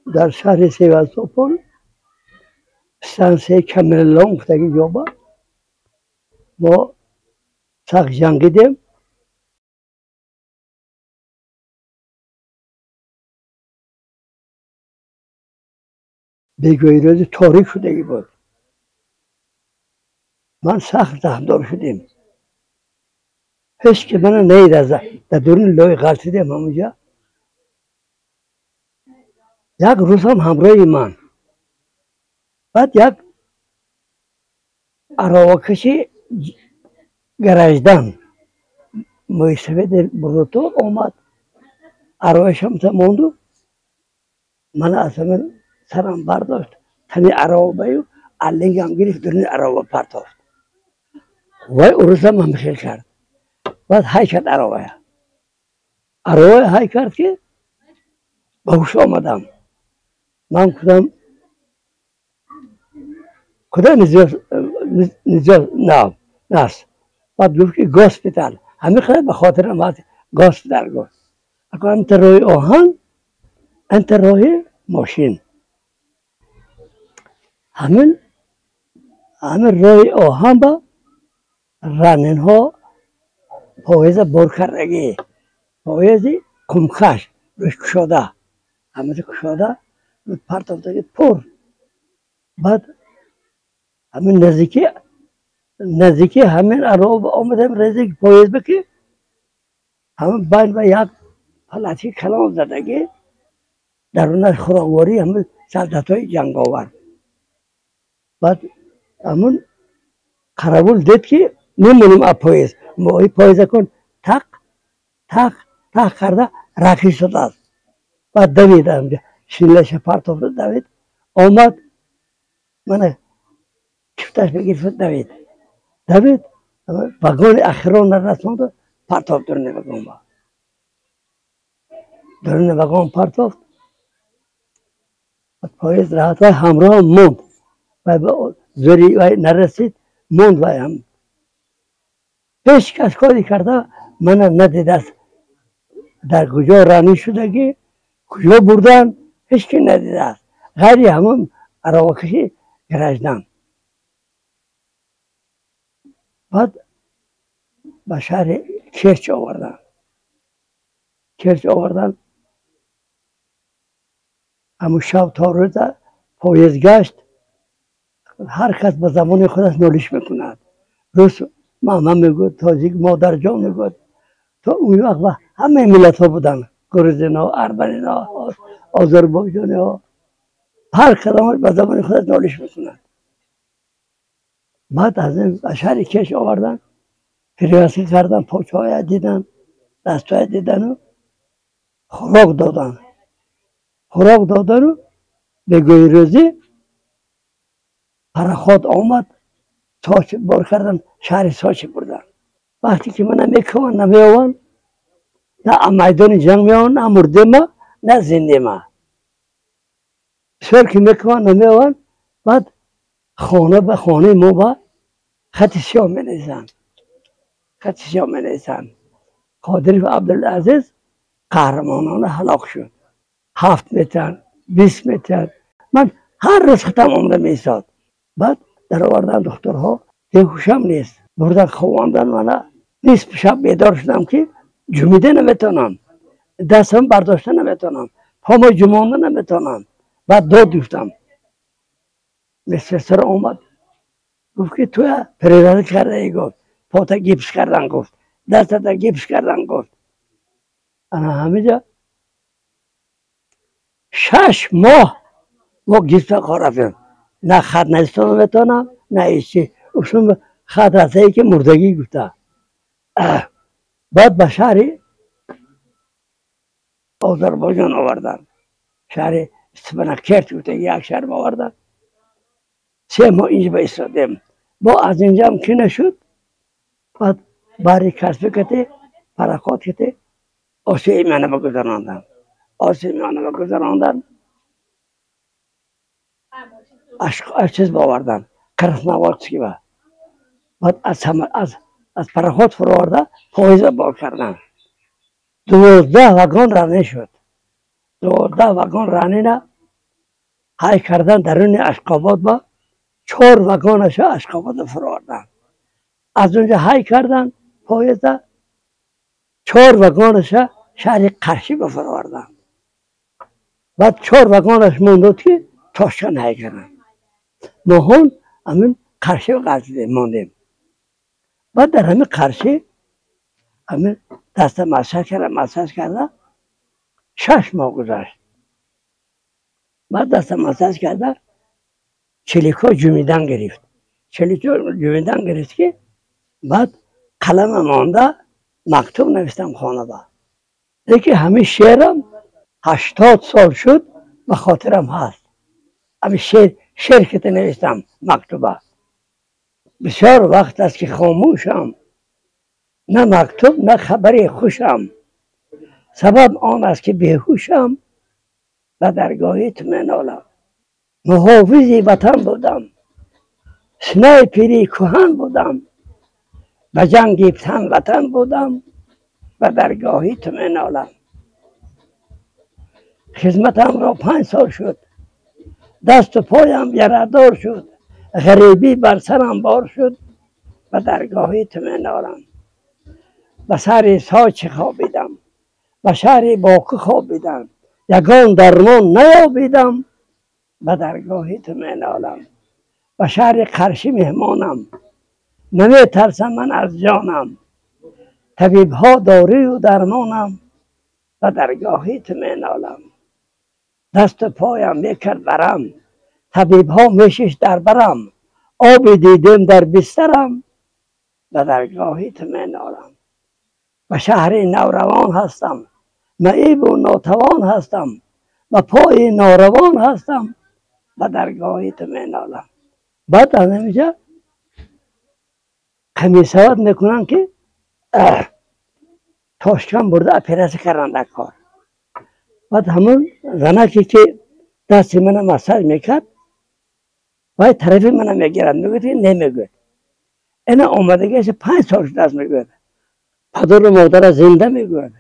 Дар шаҳри Севастопол, стансияи Камелон гуфтаги ҷоба мо сахт ҷангидем. Бегоҳи рӯзи торик шудагӣ буд. Ман сахт захмдор шудем. Ҳеҷ ки мана наидаз, дар дуруни лои ғалтидем ҳамонҷа. Як рӯзам ҳамроҳи ман. Баъд як аровакаши гараждан мӯйсафеди бурутор омад, аровашам монду, мана аз ҳамин сарам бардошт, тани аровабаю аллингам гирифт, дуруни арова партофт. Вай урусам ҳамхел кард. Баъд ҳай кард аровая. Аровая ҳай кард, ки ба ҳуш омадам. Ман гуфтам: «Куда несёт нас?» Баъд гуфт, ки госпитал. Ҳамин қадар ба хотирам ҳаст, госпитал гуфт. Анта роҳи оҳан, анта роҳи мошин. Ҳамин роҳи оҳан ба раненҳо поеза бор кардагӣ, поези қумкаш, рӯш кушода, ҳамаи кушода партофтаги пур. Баъд ҳамин наздики ҳамин арова омадем, наздики поезд ба, ки ҳамин байн ба як палатки калон задагӣ, дарунаш хӯрокворӣ, ҳамин солдатҳои ҷанговар. Баъд ҳамун қаравул дид, ки мемонем аз поезд. Поезда кун тақ тақ тақ карда рақӣ шудааст. Баъд давид, шинлаша партофта давид, омад, мана кифташ бигирифт, давид, давид, вагони ахирон нарасонду, партофт дуруни вагон ба, дуруни вагон партофт. Поезд раҳат, вай ҳамроҳам монд, вай зӯри вай нарасид, монд. Вай ҳам ҳеҷ кас кори карда мана надидааст. Дар куҷо ранӣ шудагӣ, куҷо бурдан, ҳеҷ ки надидааст, ғайри ҳамон аровакаши граждан. Баъд ба шаҳри Керч овардан. Керч овардан. Ҳамун шаб то рӯза поезд гашт. Ҳар кас ба забони худаш нолиш мекунад. Рус мама мегӯяд, тоҷик модарҷон мегӯяд. То он вақт ҳамаи миллатҳо буданд: грузино, арманино, озарбойҷониҳо. Ҳар кадомаш ба забони худаш нолиш мекунад. Баъд аз ин ба шаҳри Керч овардан, перевязка кардан, почаҳоя дидан, дастҳоя дидану хӯрок додан. Хӯрок додану бегоҳи рӯзӣ пароход омад, Сочи бор кардан, шаҳри Сочи бурдан. Вақте ки мана мекуванд, намеованд, на майдони ҷанг меованд, на мурдема, на зиндема. Бисёр ки мекуванд, намеованд. Баъд хона ба хонаи мо ба хати сиёҳ менависанд, хати сиёҳ менависанд: «Қодиров Абдулазиз қаҳрамонона ҳалок шуд». 7 метр, 20 метр. Ман ҳар рӯз хатам омада меистод. Баъд даровардан духтурҳо, беҳушам нест, бурдан ховондан мана. Нисфи шаб бедор шудам, ки ҷумида наметавонам, дастам бардошта наметавонам, помо ҷумонда наметавонам. Баъд дод гуфтам. Медсестра омад, гуфт, ки туя перевязка кардаи, гуфт, пота гипс кардан, гуфт, дастата гипс кардан, гуфт. Ана ҳамиҷа 6 моҳ мо гипса рафтем. На хат нависта наметавонам, на ҳечи. Усум хат расае, ки мурдагӣ гуфта. Баъд ба шаҳри Озарбойҷон овардан, шаҳри Степанакерт гуфта як шаҳр овардан. 3 моҳ инҷа ба истодем. Бо аз инҷаам ки нашуд, баъд баҳри Каспи кати пароход кати Осиёи Миёна ба гузарондан. Осиёи Миёна ба гузарондан, чиз бовардан, Красноводский ба. Баъд аз пароход фуроварда, поезда бор кардан. 12 вагон ранен шуд. 12 вагон ранена. Ҳай кардан даруни Ашқобод ба 4 вагонаша Ашқобода фуровардан. Аз унҷа ҳай кардан поезда 4 вагонаша шаҳри Қаршӣ ба фуровардан. Баъд 4 вагонаш мондод ки Тошканд ҳай кардан. Моҳон ҳамин Қаршӣ ғалтидем, мондем. Баъд дар ҳамин Қаршӣ ҳамин даста массаж карда, массаж карда 6 моҳ гузашт. Баъд даста массаж карда чилико ҷумидан гирифт. Чилико ҷумидан гирифт ки баъд қалама монда мактуб навиштам хонада. Лекин ҳамин шеърам 80 сол шуд ба хотирам ҳаст. Ҳамин шеър ки навиштам мактуба. Бисёр вақт аст ки хомӯшам, на мактуб на хабари хушам. Сабаб он аст ки беҳушам, ба даргоҳи ту менолам. Муҳофизи ватан будам, снайпери кӯҳан будам, ба ҷанги тан ватан будам, ба даргоҳи ту менолам. Хизматамро 5 сол шуд, дасту поям ярадор шуд, ғарибӣ бар сарам бор шуд, ба даргоҳи ту менолам. Ба сари Сочи хобидам, ба шаҳри Боку хобидам, ягон дармон наёбидам, ба даргоҳи ту менолам. Ба шаҳри Қаршӣ меҳмонам, наметарсам ман аз ҷонам, табибҳо дорию дармонам, ба даргоҳи ту менолам. Дасту поям мекард барам, табибҳо мешишт дар барам, оби дидем дар бистарам, ба даргоҳи ту менолам. Ба шаҳри Навравон ҳастам, маибу нотавон ҳастам, ба пои норавон ҳастам, ба даргоҳи ту менолам. Баъд аз ҳаминҷа комиссават мекунанд ки Тошканд бурда оператсия кардан дар кор. Баъд ҳамон занаке ки дасти мана массаж мекард, вай тарафи мана мегирад, мегӯяд ки немегӯяд. Ина омадагиаш 5 сол шудааст, мегӯяд. Падару модара зинда, мегӯяд.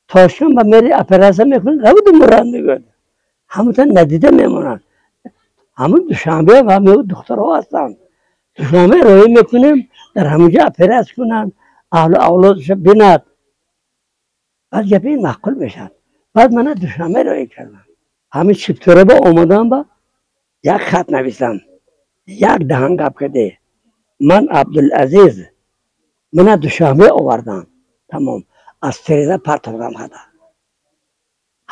Тошканд ба мери оператсия мекунад, равуду мурад, мегӯяд. Ҳамонта надида мемонанд. Ҳамон Душанбе ва духтарҳо ҳастанд. Душанбе роҳӣ мекунем, дар ҳамонҷо оператсия кунанд, аҳлу авлодашо бинад. Баъд гапи ин маъқул мешавад. Баъд мана Душанбе роҳӣ кардам. Ҳамин чиптораба омадам, ба як хат нависам. Як даҳан гап карде. Ман Абдулазиз, мана Душанбе овардам. Тамом. Аз тереза партовдам хата.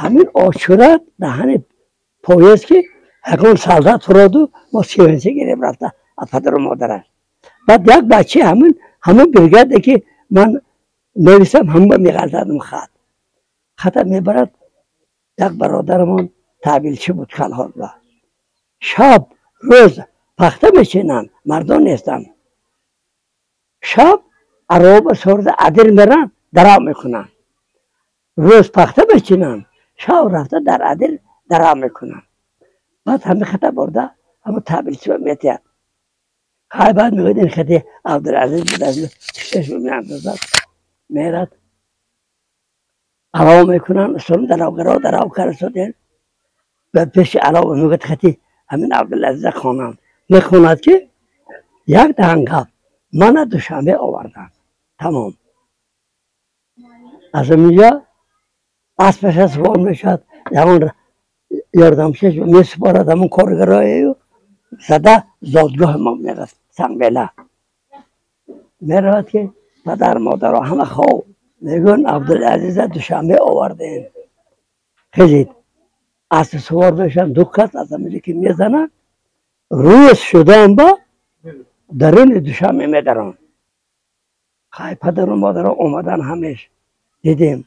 Ҳамин очурат даҳани поезд ки ягон солдат фуроду мо севенсе гирем рафта аз падару модараш. Баъд як бача ҳамин бригаде ки ман нависам, ҳамба меғалтадам хат. Хата мебарад як бародарамон таъбилчӣ буд калхозба. Шаб рӯз пахта мечинанд, мардон нестанд. Шаб ароба сорда адир меранд, дарав мекунанд. Рӯз пахта мечинанд, шаб рафта дар адир дарав мекунанд. Баъд ҳамин хата бурда ҳамон таъбилчиба метиҳад. Хай баъд мегӯяд ин хати Абдулазиз будааст, кишташро меандозад, мерад. Алов мекунанд, устон даравгаро дарав карда, ба пеши алов мегӯяд хати ҳамин Абдулазиза хонам. Мехонад ки як даҳан гап мана Душанбе оварданд. Тамом. Аз ҳаминҷа аспаша сувор мешавад, ягон ёрдамчиаш месупорад ҳамон коргароею зада зодгоҳи мо мерад, Сангбела. Меравад ки падар модаро ҳама хоб. Мегӯянд Абдулазиза Душанбе овардем. Хезид. Асп сувор мешаванд, ду кас аз ҳаминҷо ки мезананд, рӯз шудан ба даруни Душанбе медаранд. Хай падару модаро омадан ҳамеш дидем.